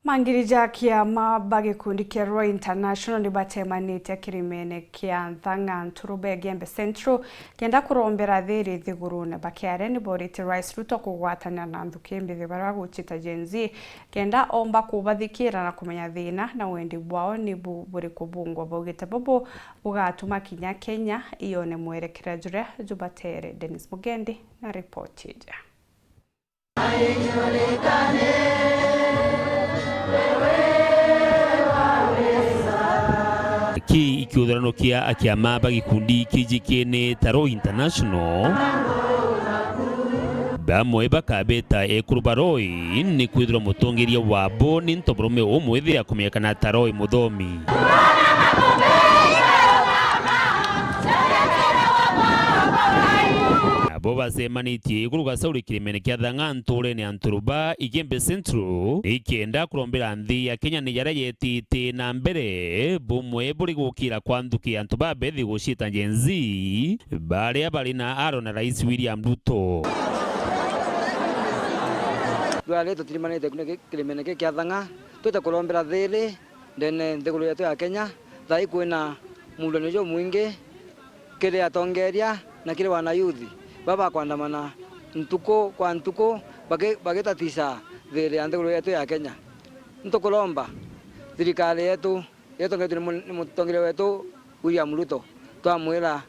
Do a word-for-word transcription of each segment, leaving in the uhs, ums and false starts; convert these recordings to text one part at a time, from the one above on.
Mangiri ja kiama ba gikundi kia Roi International ni batemanitie kirimene kia Nthang'a Nturuba Igembe Central kenda kurombera thiri nthigurune. Bakiaria ni boritie Rais Ruto kugwatanira na nthuki mbithi baria bagucita Gen Z kenda omba kubathikira na kumenya thina na wendi bwao ni bu-, buriku bungwa. Baugite bubu bugatuma kinya Kenya iyone mwerekera juria jubatere. Dennis Mugendi na ripoti ija. Ki ikiuthurano kia akiama ba gikundi kijikini ta Roi International, bamwe bakabeta ekuru ba Roi ni kwithirwa mutongeria wabo ni ntomurume umwithia kumenyekana ta Roi Muthomi. Nabo bacemanitie iguru ga Sauri kirimene kia Thang'a nturene ya Nturuba, Igembe Central, ikenda kurombera nthi ya Kenya ni jaria yetite na mbere bumwe buri gukira kwa nthuki ya antu babethi gucita Gen Z, baria bari na aro na Rais William Ruto. Rwari tutirimanite kuna ki-, kirimene ki kia Thang'a, twite kurombera thiri ndene nthiguru yetu ya Kenya. Thaa ii kwina muurano jumwingi kiri atongeria na kiri wanayuthi baba bakwandamana ntuku kwa ntuku baki-, bagitatisha thiri ya nthiguru yetu ya Kenya. Ntukuromba thirikari yetu iria itongeretue ni mu-, ni mutongeria wetu William Ruto, twamwira,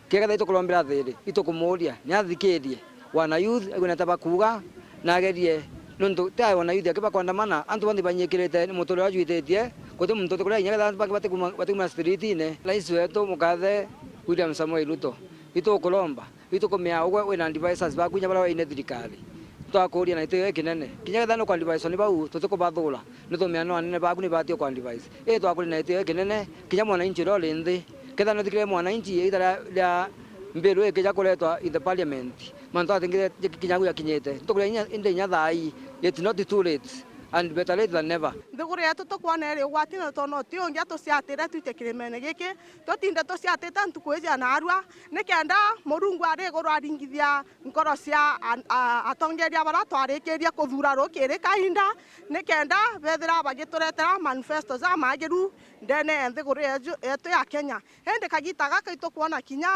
kethira itukurombera thiri, itukumuuria ni athikirie wanayuthi, aigue ni atia bakuuga, na agerie, nontu ti wanayuthi aki bakwandamana, antu bonthe ibanyiikirite ni muturire uria jwititie, guti muntu utikuria inya kethira bangi batikuma, batikuma streetine. Rais wetu mukathe William Samoei Ruto, itukuromba, itukumea ugwe wina advisors baku inya baria waine thirikari. Twakuuria na gitio gikinene. Kinya kethira nuku advisor ni bau, tutikubathura. Nitumea no anene baku ni babatie ku advise. Ii twakuuria na gitio gikinene, kinya mwananchi uria uri nthi. Kethira nuthikire mwananchi, iita ria, ria mbiru ikija kuretwa in the parliament, mantu atingire kinya au yakinyite. Ntukuria inya, indi inya thaa ii, it's not too late, and better late than never. Nthiguru yetu tukwona iri ugwatine, twona uti ungi atuciatire twite kirimene giki, tutinde tuciatite ntuku iji ya naarua, nikenda Murungu ari iguru aringithia nkoro cia an-, a-, atongeria baria twarikirie kuthura rukiri kainda, nikenda bethira bagituretera manifesto jamaagiru ndene ya nthiguru yeju-, yetu ya Kenya. Indi kagita gaka itukwona kinya,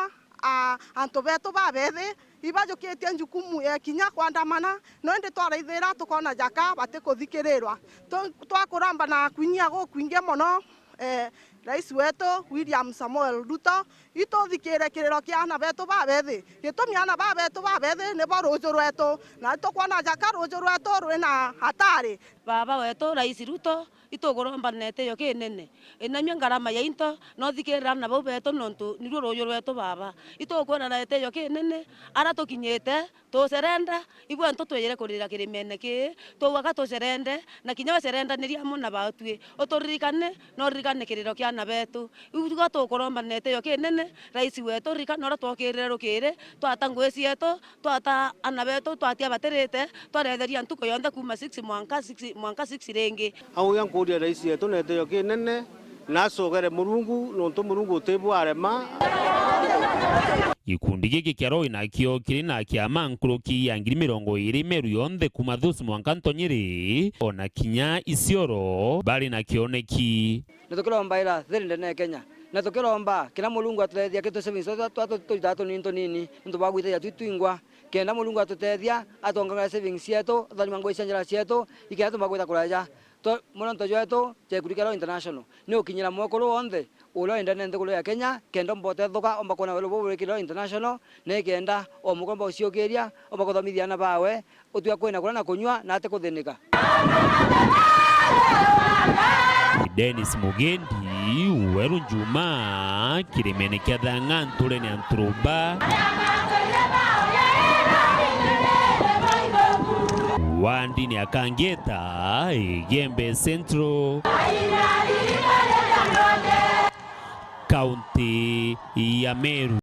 a, antu betu babethi ibajukitie njukumu ya kinya kwandamana, no indi twaraithira tukona jaka batikuthikirirwa. Tu-, twakuromba na kwinyia gukwingi mono, eh, Rais wetu William Samoei Ruto, ituthikire kiriro kia aana betu babethi. Gitumi aana babetu babethi nibo ruuju rwetu, na itukwona jaka ruuju rwetu rwina hatari. Baba wetu Rais Ruto, itukuromba na gitio kinene. Inamia ngarama ya into, na uthikirire aana bau betu, nontu niruo ruuju rwetu, Baba. Itukwona na gitio kinene, ara tukinyite, tucerenda, ibwe antu twejire kuririra kirimene kii, twauga ka tucerende, na kinya ucerendanirie amwe na batwi. Uturirikane, na uririkane kiriro kia aana betu. Iu tuga tukuromba na gitio kinene, Rais wetu, ririkana uria twokirire rukiri, twata ngui cietu, twata aana betu, twatia batirite, twaretheria ntuku yonthe kuuma six mwanka six, mwanka six ringi. Auga nkuuria Rais wetu na gitio kinene, na acogere Murungu, nontu Murungu utibwarema. Gikundi giki kia Roi nakio kiri na kiama nkuruki ya ngiri mirongo iiri Meru yonthe kuuma Thusi mwanka Ntonyiri, ona kinya Isiolo bari na kioneki. Na tukirombaira thiri ndene ya Kenya. Na tukiromba kira Murungu atutethia kiri tu savings twa, twa, twa, turitaa tunini tunini, nontu bwa gwitethia twi twingwa. Kenda Murungu atutethia, atwongagire savings cietu, athonima ngui cia njara cietu, ikenda tumba gwita kuraja. Twa, muronto jwetu, ja gikundi kia Roi International, ni gukinyira mwekuru wonthe uria uri ndene nthiguru ya Kenya, kenda omba utethuka, omba kwona weru buu buri kiri Roi International, na ikenda o mukuru omba guciukiria, omba kuthomithia aana bawe, utua kwina kuria na kunyua na ati kuthinika. Dennis Mugendi, Weru Njuma, kirimene kia Thang'a, nturene ya Nturuba, wandini ya Kangeta, Igembe Central, kaunti ya Meru.